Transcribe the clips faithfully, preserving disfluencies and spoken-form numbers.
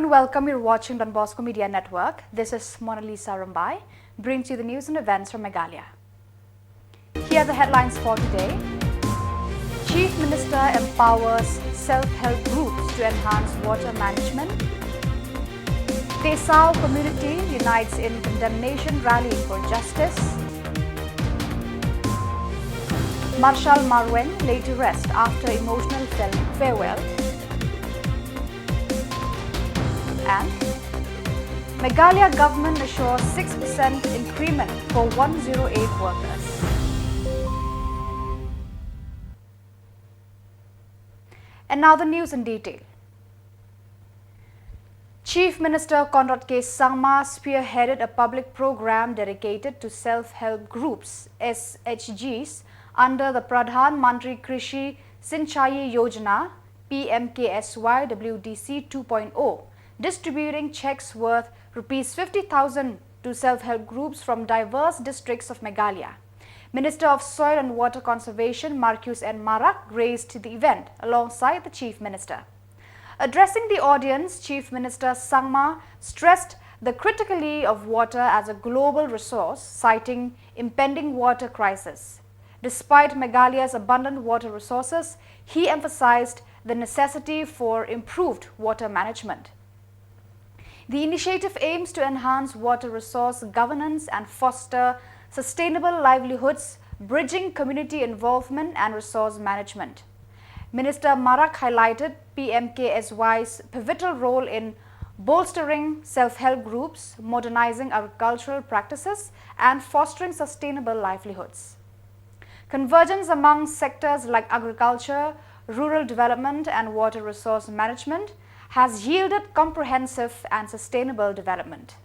Welcome, you're watching Don Bosco Media Network. This is Mona Lisa Rumbai, brings you the news and events from Meghalaya. Here are the headlines for today. Chief Minister empowers self-help groups to enhance water management. Tesau community unites in condemnation rally for justice. Marshal Marweiñ laid to rest after emotional fel- farewell. And Meghalaya government assures six percent increment for one zero eight workers. And now the news in detail. Chief Minister Conrad K Sangma spearheaded a public program dedicated to self-help groups, S H Gs, under the Pradhan Mantri Krishi Sinchai Yojana, P M K S Y W D C two point oh, distributing checks worth rupees fifty thousand to self-help groups from diverse districts of Meghalaya. Minister of Soil and Water Conservation Marcuise N Marak graced the event alongside the Chief Minister. Addressing the audience, Chief Minister Sangma stressed the criticality of water as a global resource, citing impending water crisis. Despite Meghalaya's abundant water resources, he emphasized the necessity for improved water management. The initiative aims to enhance water resource governance and foster sustainable livelihoods, bridging community involvement and resource management. Minister Marak highlighted P M K S Y's pivotal role in bolstering self-help groups, modernizing agricultural practices, and fostering sustainable livelihoods. Convergence among sectors like agriculture, rural development, and water resource management has yielded comprehensive and sustainable development.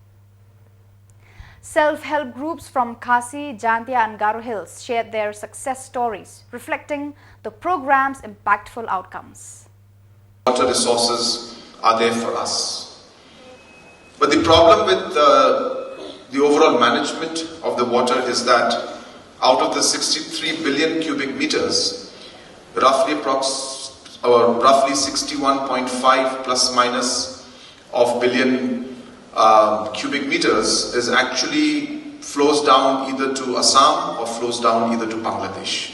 Self-help groups from Khasi, Jaintia, and Garo Hills shared their success stories, reflecting the program's impactful outcomes. Water resources are there for us. But the problem with uh, the overall management of the water is that out of the sixty-three billion cubic meters, roughly approx, or roughly sixty-one point five plus minus of billion uh, cubic meters is actually flows down either to Assam or flows down either to Bangladesh.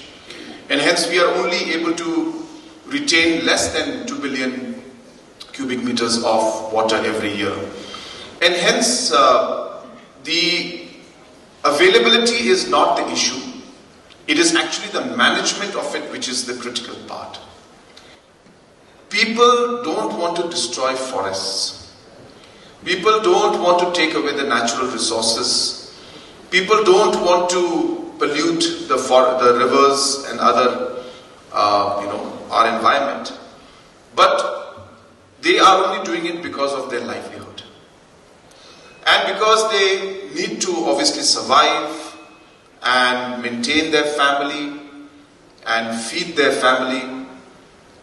And hence we are only able to retain less than two billion cubic meters of water every year. And hence uh, the availability is not the issue. It is actually the management of it which is the critical part. People don't want to destroy forests. People don't want to take away the natural resources. People don't want to pollute the, for, the rivers and other, uh, you know, our environment. But they are only doing it because of their livelihood. And because they need to obviously survive and maintain their family and feed their family,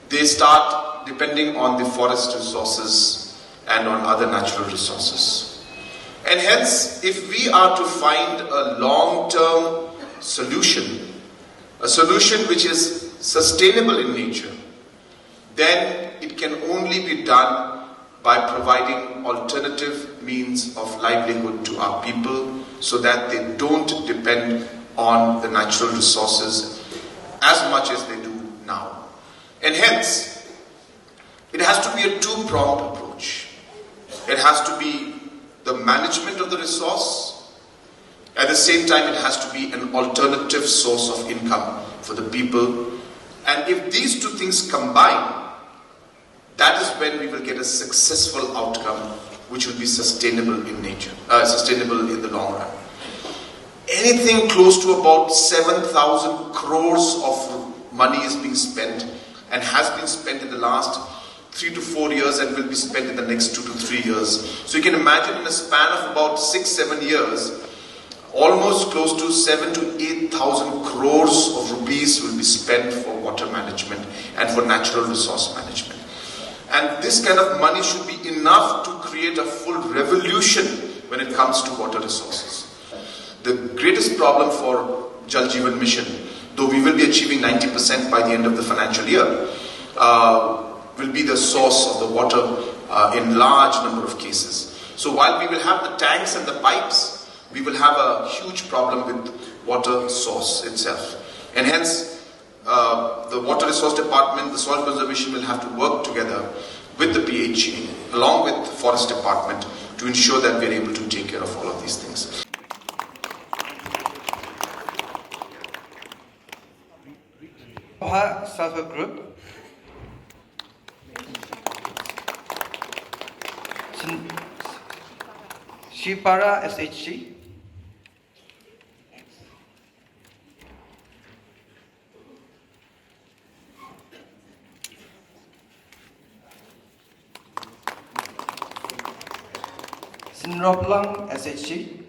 they start depending on the forest resources and on other natural resources. And hence, if we are to find a long term solution, a solution which is sustainable in nature, then it can only be done by providing alternative means of livelihood to our people so that they don't depend on the natural resources as much as they do now. And hence, it has to be a two pronged approach. It has to be the management of the resource. At the same time, it has to be an alternative source of income for the people. And if these two things combine, that is when we will get a successful outcome which will be sustainable in nature, uh, sustainable in the long run. Anything close to about seven thousand crores of money is being spent and has been spent in the last three to four years and will be spent in the next two to three years. So you can imagine, in a span of about six, seven years, almost close to seven to eight thousand crores of rupees will be spent for water management and for natural resource management. And this kind of money should be enough to create a full revolution when it comes to water resources. The greatest problem for Jal Jeevan Mission, though we will be achieving ninety percent by the end of the financial year, uh, will be the source of the water uh, in large number of cases. So while we will have the tanks and the pipes, we will have a huge problem with water source itself. And hence, uh, the water resource department, the soil conservation will have to work together with the P H E, along with the forest department, to ensure that we are able to take care of all of these things. Bha Self Help Group. Sin- Shipara S H G. Sinroplang S H G.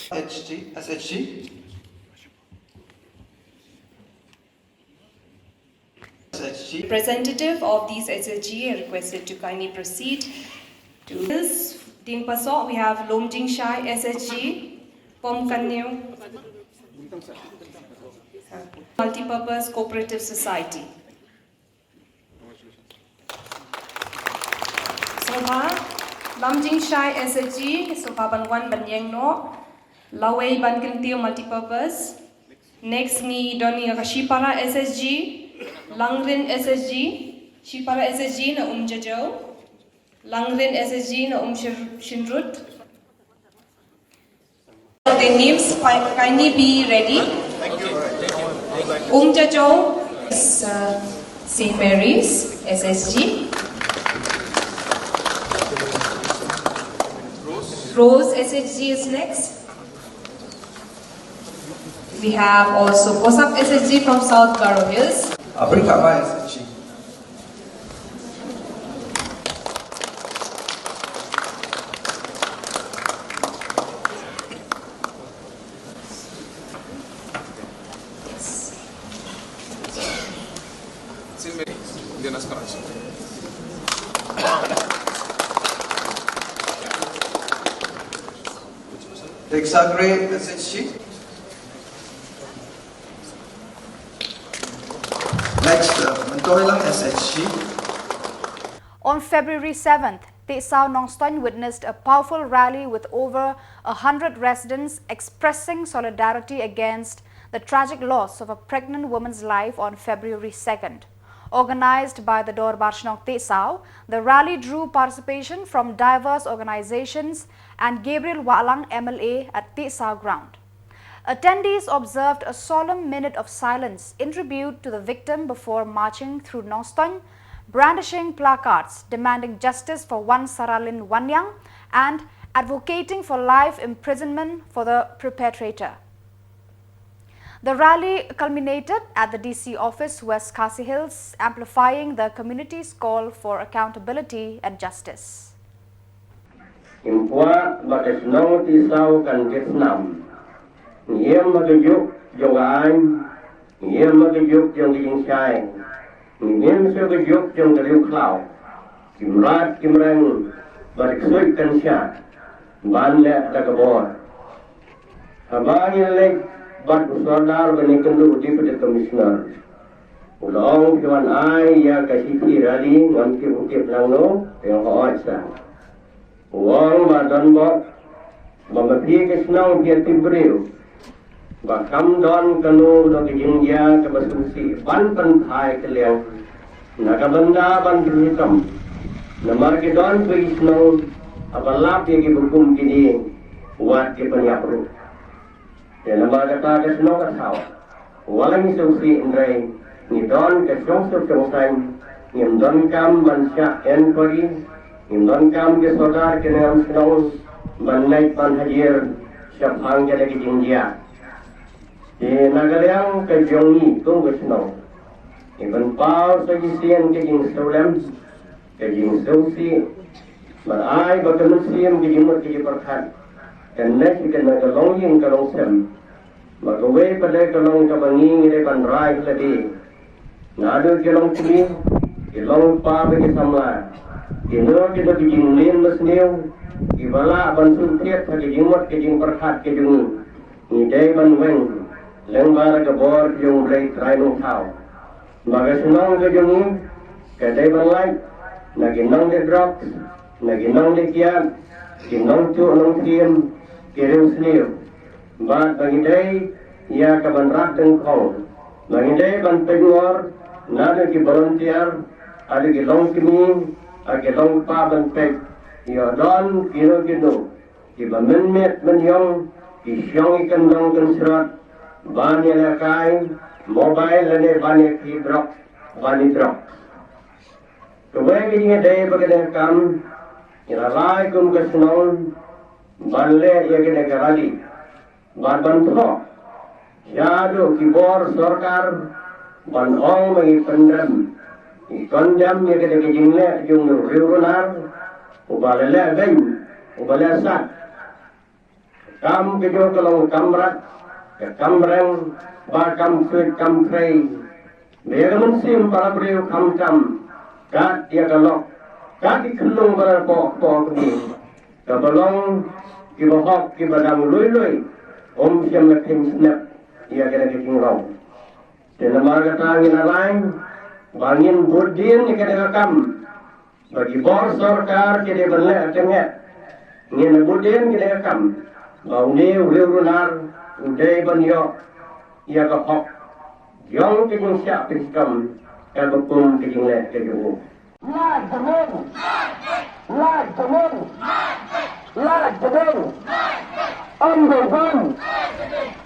H G, S H G. S H G. Representative of these S H G are requested to kindly proceed to this. Diengpasok, we have Lumjingshai S H G, Pomkaniw Multipurpose Cooperative Society. Sngewbha, Lumjingshai S H G, sngewbha ban wan ban ïeng noh. Lawei Ban Kyntiew Multipurpose. Next ngi don ïa ka Shipara S H G, Langrin S H G, Shipara S H G na Umjajau, Langrin S H G na Umshir-, Shynrut. The names, ki-, kindly be ready. Umjajau is uh, Saint Mary's S H G. Rose S H G is next. We have also Kosak S H G from South Garo Hills. Abrikama S H G. Exagre S H G. Next, uh, Mentoilang S H G. On February seventh, Tehsaw Nongstoiñ witnessed a powerful rally with over a hundred residents expressing solidarity against the tragic loss of a pregnant woman's life on February second. Organized by the Dorbar Shnong Tehsaw, the rally drew participation from diverse organizations and Gabriel Wahlang M L A at Tehsaw ground. Attendees observed a solemn minute of silence in tribute to the victim before marching through Nongstoiñ, brandishing placards demanding justice for Wansaralin Wanniang and advocating for life imprisonment for the perpetrator. The rally culminated at the D C office, West Khasi Hills, amplifying the community's call for accountability and justice. Ngim kwah ba ka shnong Tehsaw kan kit snam. Ngi im ha ka juk jong ka aiñ, ngi im ha ka juk jong ka jingshai, ngi im sha ka juk jong ka riewkhlaw. Ki mrad ki mreng bad ki ksuid kan shah ban leh da ka bor. Haba ngi leit bad u Sordar ban ïakynduh u Deputy Commissioner, u la ong phi wan ai ïa ka shithi rally, ngam tip u tip nangno, te nga ong hooid sa. U ong ba don bok ba ma phi ka shnong phi ïa tip briew ba kam don kano kano ka jingjia kaba sngewsih ban pynphai ka liang na ka bynta ban pynshitom. Namar ki don kiba ki shnong haba lap ïa kiba kum kine wat ki pynïap ruh. Te namar kata ka shnong ka thaw, wat la ngi sngewsih hynrei ngi don ka shongsuk shongsaiñ, ngim donkam ban shah enquiry, ngim donkam ki sordar ki nongïalam shnong ban leit ban hajier shaphang kane ka jingjia. Te na ka liang ka jong ngi kum ka shnong, ngi pynpaw sa shisien ka jingsngewlem, ka jingsngewsih, bad ai ba ka mynsiem ka jingmut ka jingpyrkhat kan leit kane ka longïing ka longsem. Ba kawei pat de ka long kaba ngi ngi dei ban rai ha lade. Naduh ki longkmie, ki longkpa bad ki samla, kino kino ki jingmlien basniew kiba lah ban sngewthied ha ka jingmut ka jingpyrkhat ka jong ngi, ngi dei ban weng. Lyngba ka bor jong U Blei Trai Nongthaw, ba ka shnong ka jong ngi ka dei ban lait na ki nongdie drugs, na ki nongdie kiad, ki nongtuh nongthiem, ki riewsniew. Bad ba ngi dei ïa ka ban rat dyngkhong, ba ngi dei ban pynngor naduh ki volunteer, haduh ki longkmie, haduh ki longkpa ban peit ïoh don kino kino kiba mynmiet mynïong, ki shong ki kyndong kynshrot ban ïalehkai mobile lane ban ïa ki drugs, ban ïa drugs. Kawei ka jingïadei ba ka dei kam, ngi la rai kum ka shnong ban leh ïa kane ka rally, ban ban thoh shaduh ki bor sorkar ban ong ba ngi pyndem, ngi condemn ïa kane ka jingleh jong u riew runar uba la leh beiñ, uba la sat. Kam ka jong ka long kam rat, ka kam reng, ba kam suit kam trei. Ba ïa ka mynsiem para briew khamtam kat ïa ka lok, kat ïa ka khyllung para pok pok ni, kaba long kiba hok kiba dang lui lui, um shym la khim snep ïa kane ka jinglong. Te namar kata ngi la rai ba ngin bud dien ïa kane ka kam. Ba ki bor sorkar ki dei ban leh tyngeh. Ngin bud dien ïa kane ka kam ba une u riew runar u dei ban ïoh ïa ka hok jong ka jingshah pynskhem kaba kum ka jingleh ka jong u. Lait jingmut! Lait jingmut! Lait jingmut! Ym dei ban!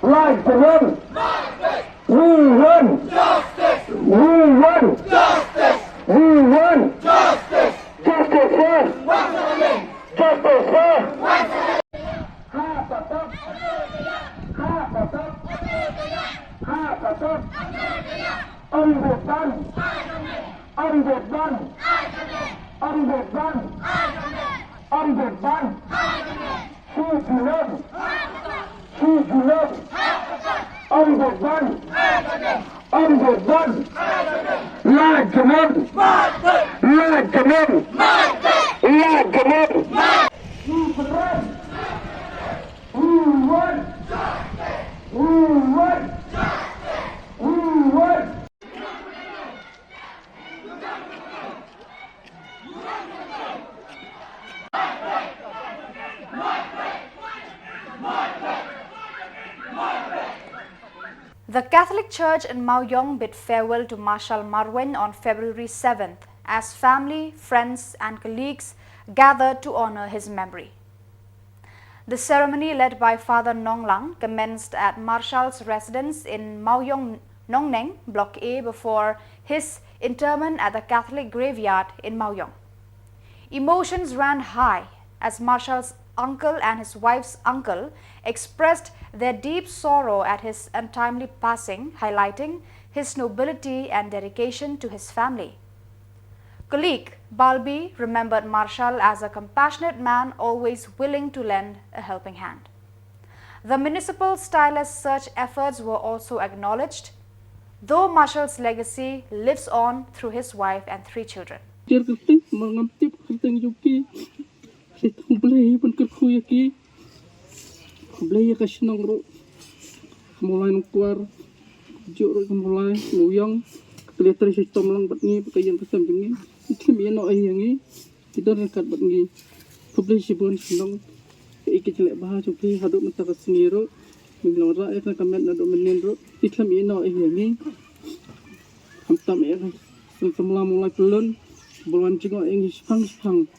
Lait jingmut! We want! We want! We want! Justice for! Justice for! Ha patap! Ha patap! Ha patap! Ym dei ban! Ym dei ban! Ym dei ban! Ym dei ban! Shu junom! Shu junom! Ym dei ban! Ym dei ban! Lait jingmut! Lait jingmut! Lait jingmut! Shu junom! We want! We want! We want! The Catholic Church in Mawiong bid farewell to Marshal Marwein on February seventh, as family, friends, and colleagues gathered to honor his memory. The ceremony, led by Father Nonglang, commenced at Marshal's residence in Mawiong Nongneng, Block A, before his interment at the Catholic graveyard in Mawiong. Emotions ran high as Marshal's uncle and his wife's uncle expressed their deep sorrow at his untimely passing, highlighting his nobility and dedication to his family. Colleague Balbi remembered Marshal as a compassionate man, always willing to lend a helping hand. The municipal's tireless search efforts were also acknowledged, though Marshal's legacy lives on through his wife and three children. Tiar kyrteng, ma ngam tip kyrteng jong ki. Ki tang Blei ban kyrkhu ïa ki. Khublei ïa ka shnong ruh. Ka Mawlai Nongkwar. Juk ruh ka Mawlai Mawiong. Ka la trei shitom lang bad ngi, bad ka ïing ka sem jong ngi. Ki khlem ïeh noh ïa ngi. Ki don ryngkat bad ngi. Khublei shibun shnong. Kaei ka jingleh bha jong phi haduh mynta ka sngi ruh. Ngi la wanrah ïa ka met naduh mynnin ruh. Ki khlem ïeh noh ïa ngi. Khamtam ïa ka seng samla Mawlai Pyllun. Ba la wan jngoh ïa ngi shipang shipang.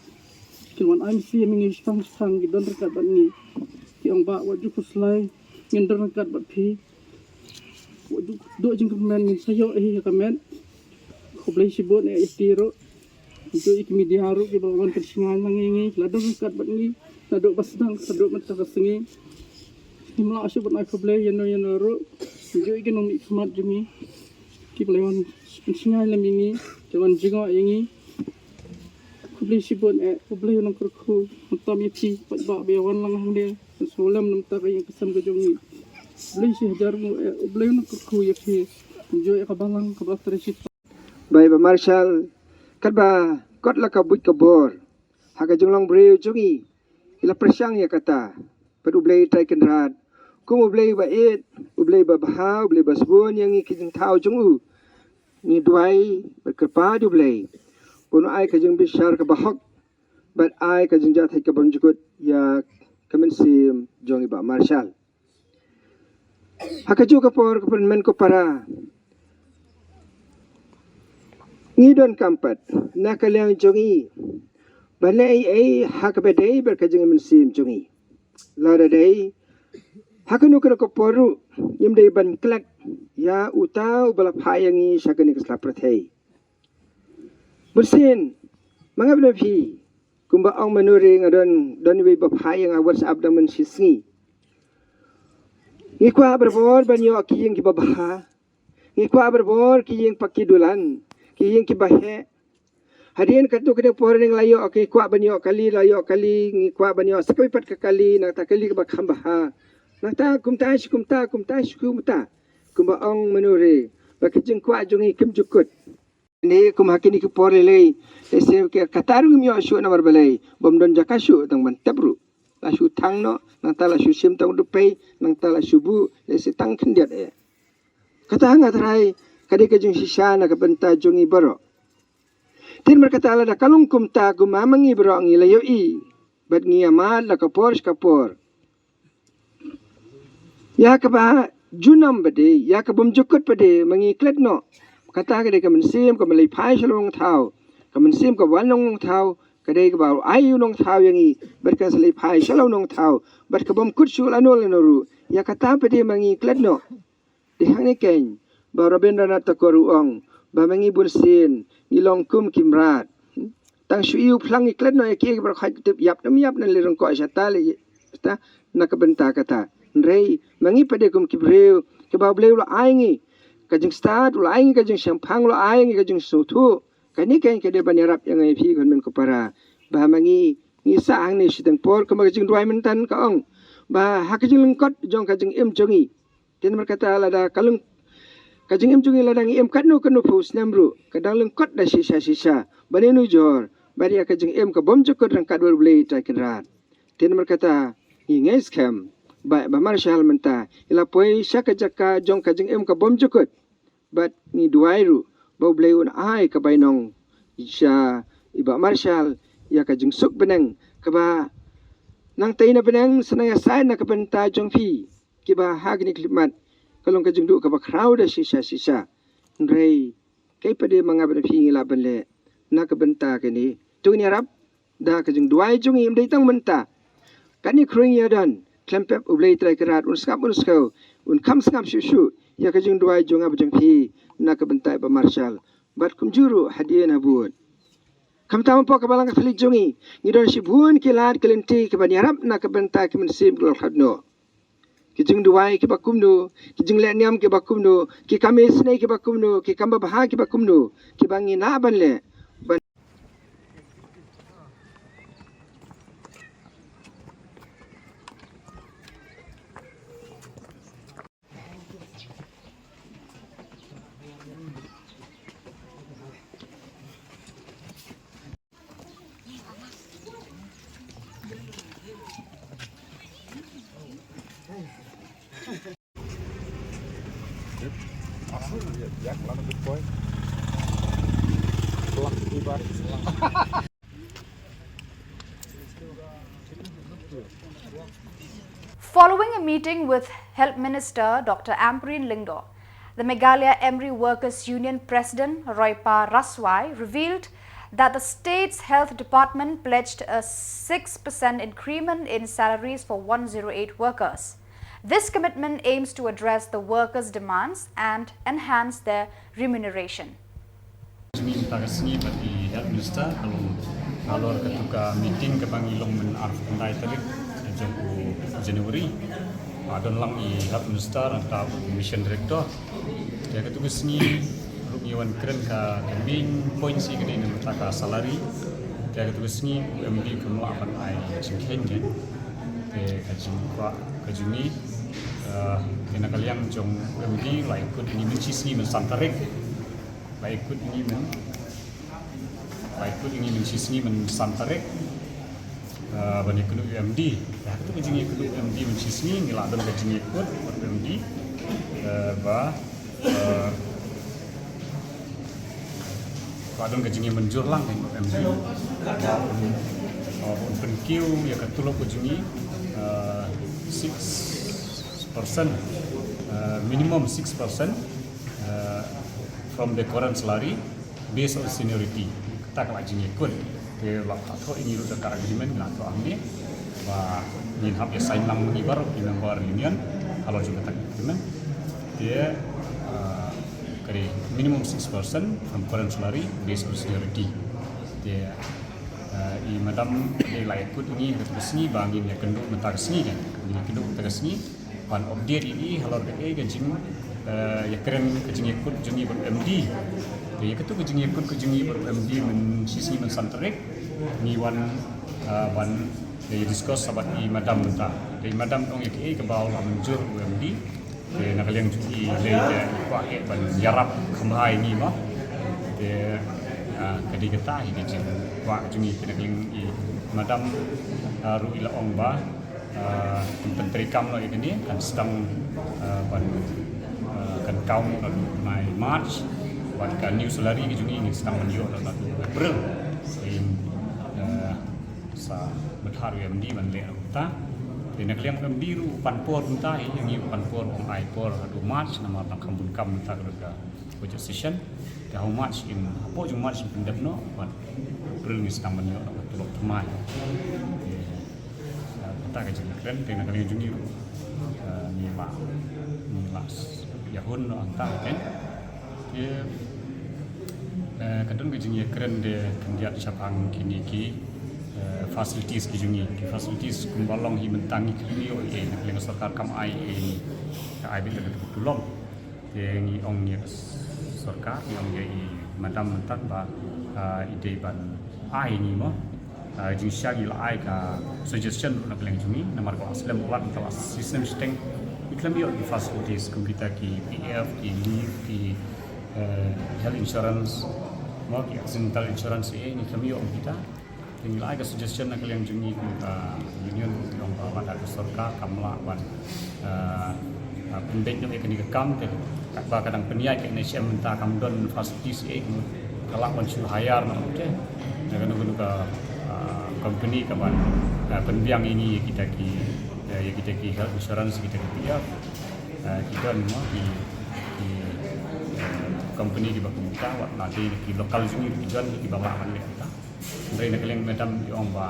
Ki la wan ai mynsiem ïa ngi shipang shipang, ki don ryngkat bad ngi. Ki ong, Bah, wat ju khuslai, ngin don ryngkat bad phi. Wat ju duh jingkyrmen, ngin sa ïoh ïa ka met. Khublei shibun ïa ki ruh. Ïa ki media ruh kiba la wan pynsngew lang ïa ngi, la don ryngkat bad ngi naduh ba sdang haduh mynta ka sngi. Ngim lah shuh ban ai khublei ïano ïano ruh. Ïa ki nongmihkhmat jong ngi kiba la wan pynsngew lem ïa ngi, ki la wan jngoh ïa ngi. Khublei shibun eh, khublei u Nongkyrkhu, khamtam ïa phi paidbah ba ïa wan lang hangne ban sngewlem na bynta ka ïing ka sem ka jong ngi. Khublei shihajar nguh eh, khublei u Nongkyrkhu ïa phi. Ïa ka balang kaba trei shitom. Bai ba Marshal, katba kot la ka buit ka bor ha ka jinglong briew jong ngi, ngi la pyrshang ïa kata. Bad U Blei Trai Kynrad Kum U Blei ba ïeit, U Blei ba bha, U Blei ba sbun ïa ngi ki jingthaw jong u, ngi duwai bad kyrpad ïa U Blei ba un ai ka jingbishar kaba hok bad ai ka jingjahthait kabym jukut ïa ka mynsiem jong i Bah Marshal. Ha kajuh ka por, ko hynmen ko para, ngi donkam pat na ka liang jong ngi ban leh ei ei ha kaba dei bad ka jingim mynsiem jong ngi. Lada dei ha kano kano ka por ruh, ngim dei ban klet ïa uta uba la phah ïa ngi sha kane ka sla pyrthei. Bun sien ma nga bad phi, kumba ong mano re, nga don, don iwei ba phah ïa nga WhatsApp dang mynshisngi. Ngi kwah barabor ban ïoh ki ïing kiba bha. Ngi kwah barabor ki ïing paki dulan, ki ïing kiba heh. Hadien katto katne por ngi la ïoh, ngi kwah ban ïoh kali, la ïoh kali, ngi kwah ban ïoh sa kawei pat ka kali, nangta kali kaba kham bha. Nangta kumta shi kumta, kumta shi kumta. Kumba ong mano re, ba ki jingkwah jong ngi kim jukut. Ni kum ha kine ki por lei lei, lehse kata ruh ngim ïoh shuh namar balei, bym don jaka shuh tang ban tep ruh. La shu thang noh, nangta la shu shim tang u dpei, nangta la shu buh, lehse tang khyndiat eh. Kata nga tharai ka dei ka jingshisha na ka bynta jong ngi baroh. Te namar kata, lada ka long kumta, kumba ma ngi baroh ngi la ïohi bad ngi ïamad la ka por sha ka por ïa kaba junom pat de, ïa kabym jukut pat de, ma ngi klet noh. Kata ka dei ka mynsiem kaba leit phai sha la u nongthaw, ka mynsiem kaba wan u nongthaw, ka dei kaba ai u nongthaw ïa ngi bad kan sa leit phai sha la u nongthaw, bad kabym kut shuh lano lano ruh. Ïa kata pat de ma ngi klet noh. Dei hangne keiñ ba Rabindranath Tagore u ong ba ma ngi bun sien ngi long kum ki mrad. Tang shu ïoh phlang ngi klet noh ïa kiei kiei baroh, khait tip ïap nam ïap, nan leit ryngkoh shata leit shata na ka bynta kata. Hynrei ma ngi pat de kum ki briew kiba U Blei u la ai ngi ka jingstad, u la ai ngi ka jingshemphang, u la ai ngi ka jingsngewthuh. Kane keiñ ka dei ban ïarap ïa ngi, phi ko hynmen ko para, ba ma ngi ngi sah hangne shiteng por. Kumba ka jingduwai mynta ka ong ba ha ka jinglyngkot jong ka jingim jong ngi, te namar kata lada ka long ka jingim jong ngi, lada ngi im katno katno phew snem ruh, ka dang lyngkot da shisha shisha ban ïanujor bad ïa ka jingim kabym jukut ryngkat bad U Blei Trai Kynrad. Te namar kata ngi ngeit skhem ba, ba Marshal mynta i la poi sha ka jaka jong ka jingim kabym jukut. Bad ngi duwai ruh ba U Blei un ai ka bainong sha i Bah Marshal ïa ka jingsuk bneng kaba nangtei na bneng sa nang ïasaid na ka bynta jong phi, kiba ha kine ki khyllipmat ka long ka jingduh kaba khraw da shisha shisha. Hynrei kaei pat de ma nga bad phi ngi lah ban leh na ka bynta kane? To ngin ïarap da ka jingduwai jong ngi, ym dei tang mynta. Kane khruwing ïa don, khlem pep U Blei Trai Kynrad un sngap un skew, un kham sngap shuh shuh ïa ka jingduwai jong nga bad jong phi na ka bynta i Bah Marshal. Bad kumjuh ruh hadien habud. Khamtam hapoh ka balang Katholik jong ngi, ngi don shibun ki lad ki lynti kiban ïarap na ka bynta ki mynsiem ki la khlad noh. Ki jingduwai kiba kumno, ki jingleh niam kiba kumno, ki kam isynei kiba kumno, ki kam babha kiba kumno, kiba ngi lah ban leh ban Following a meeting with Health Minister Doctor Ampareen Lyngdoh, the Meghalaya Emery Workers Union President Roypa Raswai revealed that the state's health department pledged a six percent increment in salaries for one zero eight workers. This commitment aims to address the workers' demands and enhance their remuneration. Jong ngi mynta ka sngi bad i Health Minister halor, halor katu ka meeting kaba ngi long mynta arphew khyndai tarik jong u January. Ah, don lang i Health Minister, nangta u Mission Director. Te katu ka sngi ruh ngi wan kren ka, ka main point shi ka dei na ka bynta ka salary. Te katu ka sngi u M D um lah ban ai jingkheiñ kein. Te ka jingkwah ka jong ngi, eh, te na ka liang jong u M D la ïakut ïa ngi mynshisngi, myn san tarik. La ïakut ïa ngi myn, la ïakut ïa ngi mynshisngi, myn san tarik, eh, ban ïakynduh ïa u M D. Ïa katu ka jingïakut M D mynshisngi ngi la don ka jingïakut bad M D, eh, ba, eh, la don ka jingïamynjur lang bad M D ba un, ba un pynkiew ïa ka tulop ka jong ngi, eh, six percent, eh, minimum six percent, eh, from the current salary based on seniority. Kata ka la jingïakut. Te la thoh ïa ngi ruh da ka agreement, la thoh hangne ba ngin hap ïa sign lang ma ngi baroh ki member union halor jong kata ka agreement. Te, ah, ka dei minimum six percent from current salary based on seniority. Te, ah, i madam te la ïakut ïa ngi ha kata ka sngi ba ngin ïakynduh mynta ka sngi kan. Ngin ïakynduh mynta ka sngi ban update ïa ngi halor kaei ka jing, eh, ïakren ka jingïakut jong ngi bad M D. Te ïa katu ka jingïakut ka jong ngi bad M D mynshisngi mynsan tarik ngi wan, eh, ban, eh, discuss bad i madam mynta. Te i madam ong ïa kaei kaba u la mynjur u M D. Te na ka liang jong i lei te i kwah eh ban ïarap kham bha ïa ngi mo. Te, ah, ka dei kata hi ka jingkwah jong ngi. Te na ka liang i madam, ah, ruh i la ong ba, ah, kan pyntreikam noh ïa kane, kan sdang, ah, ban, ah, kan kaw noh naduh u bnai March, bad ka new salary ka jong ngi ngin sdang ban ïoh noh naduh u April. Te, ah, sa bthah ruh ïa M D ban leh noh kumta. Te na ka liang M D ruh u pan por kumta, ïa ngi u pan por, ong ai por haduh March, namar dang kham bun kam mynta ka dei ka budget session. Te ha u March in, hapoh jong u March in pyndep noh, bad April ngin sdang ban ïoh noh ka tulop thymmai. Te, eh, kata ka jingkren, te na ka liang jong ngi ruh, eh, ngi la, ngi la s-, ïahun noh hangta, te. Te, eh, ka don ka jingïakren de khyndiat shaphang kine ki, eh, facilities ki jong ngi. Ki facilities kumba long hi mynta ngi khlem ïoh ei, na ka liang ka sorkar kam ai ei, ka ai beit la ka tulop. Te ngi ong ïa ka sorkar, ngi ong ïa i madam mynta ba, ah, i dei ban ai ngi mo. Ah, jingshisha ngi la ai ka suggestion ruh na ka liang jong ngi, namar ka la slem palat, ka la shisnem shiteng. Ngi khlem ïoh ki facilities kum kita ki P F, ki leave, ki, eh, health insurance, mo, ki accidental insurance, eh, ngi khlem ïoh kum kita. Te ngi la ai ka suggestion na ka liang jong ngi kum ka union ruh, ki ong ba lada ka sorkar kam lah ban, eh, ah, pynbeit noh ïa kane ka kam, te katba ka dang pynïaid ka N H M mynta kam don facilities ei, ka lah ban shu hire noh, te. Ïa kano kano ka, ah, company ka ban, ah, pynbiang ïa ngi ïa kita ki, eh, ïa kita ki health insurance, kita ki P F, eh, ki don mo, ki, ki, eh, company kiba kumta, wat la dei ki local jong ngi ki don kiba lah ban leh kumta. Hynrei na ka liang madam i ong ba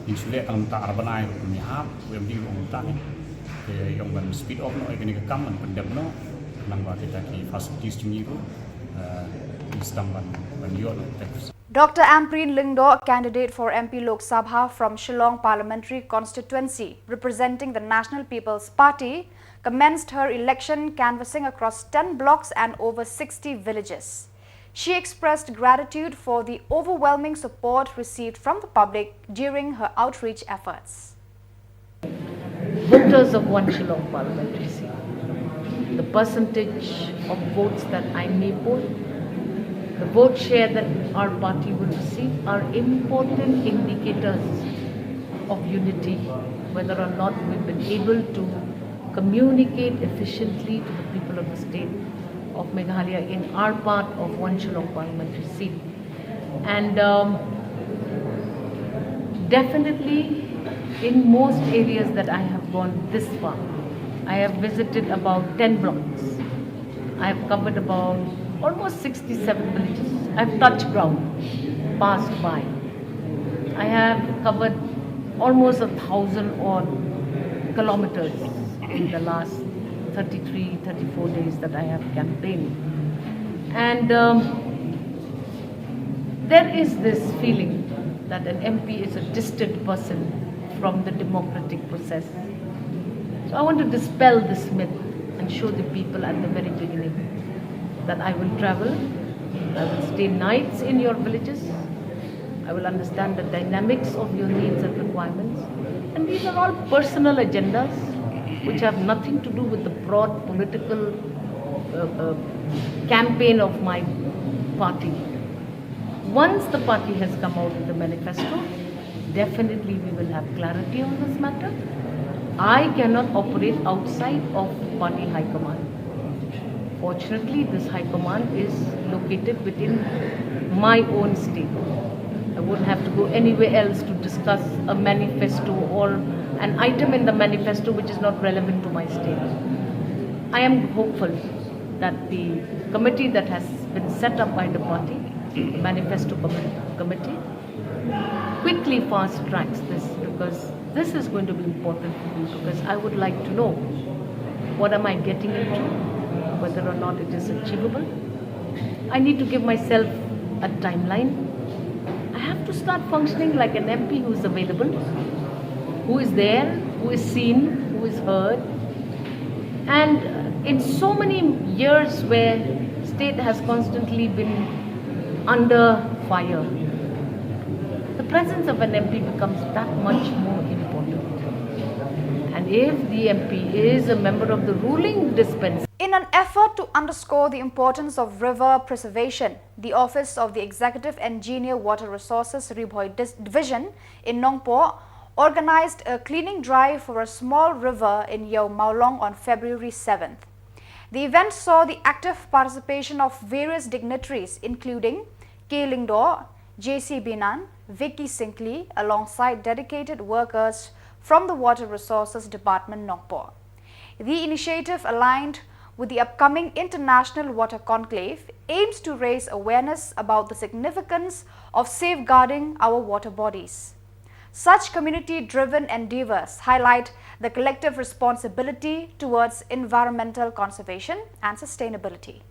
ngin shu leh tang mynta ar bnai ruh ym ïahap, u M D ruh ong mynta ne. Te i ong ban speed up noh ïa kane ka kam, ban pyndep noh, khnang ba kita ki facilities jong ngi ruh, eh, ngin sdang ban, ban ïoh noh. Doctor Ampareen Lyngdoh, candidate for M P Lok Sabha from Shillong Parliamentary Constituency, representing the National People's Party, commenced her election canvassing across ten blocks and over sixty villages. She expressed gratitude for the overwhelming support received from the public during her outreach efforts. Voters of One Shillong Parliamentary Seat, the percentage of votes that I may poll, the vote share that our party will receive are important indicators of unity, whether or not we've been able to communicate efficiently to the people of the state of Meghalaya in our part of One Shillong Parliamentary Seat. And, um, definitely, in most areas that I have gone this far, I have visited about ten blocks. I have covered about almost sixty-seven villages. I've touched ground, passed by. I have covered almost a thousand odd kilometers in the last thirty-three, thirty-four days that I have campaigned. And, um, there is this feeling that an M P is a distant person from the democratic process. So I want to dispel this myth and show the people at the very beginning that I will travel, I will stay nights in your villages, I will understand the dynamics of your needs and requirements. And these are all personal agendas which have nothing to do with the broad political, uh, uh, campaign of my party. Once the party has come out with a manifesto, Definitely, we will have clarity on this matter. I cannot operate outside of party high command. Fortunately, this high command is located within my own state. I wouldn't have to go anywhere else to discuss a manifesto or an item in the manifesto which is not relevant to my state. I am hopeful that the committee that has been set up by the party, the manifesto commi- committee, quickly fast tracks this, because this is going to be important for me, because I would like to know what am I getting into, whether or not it is achievable. I need to give myself a timeline. I have to start functioning like an M P who is available, who is there, who is seen, who is heard. And in so many years where state has constantly been under fire, the presence of an M P becomes that much more important. And if the M P is a member of the ruling dispensation, In an effort to underscore the importance of river preservation, the Office of the Executive Engineer, Water Resources, Ri Bhoi Dis- Division in Nongpoh organized a cleaning drive for a small river in Ïew Mawlong on February seventh. The event saw the active participation of various dignitaries, including K Lyngdoh, J C Binan, Vicky Syngkli, alongside dedicated workers from the Water Resources Department, Nongpoh. The initiative, aligned with the upcoming International Water Conclave, aims to raise awareness about the significance of safeguarding our water bodies. Such community driven endeavors highlight the collective responsibility towards environmental conservation and sustainability.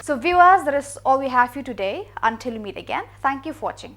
So viewers, that is all we have for you today. Until we meet again, thank you for watching.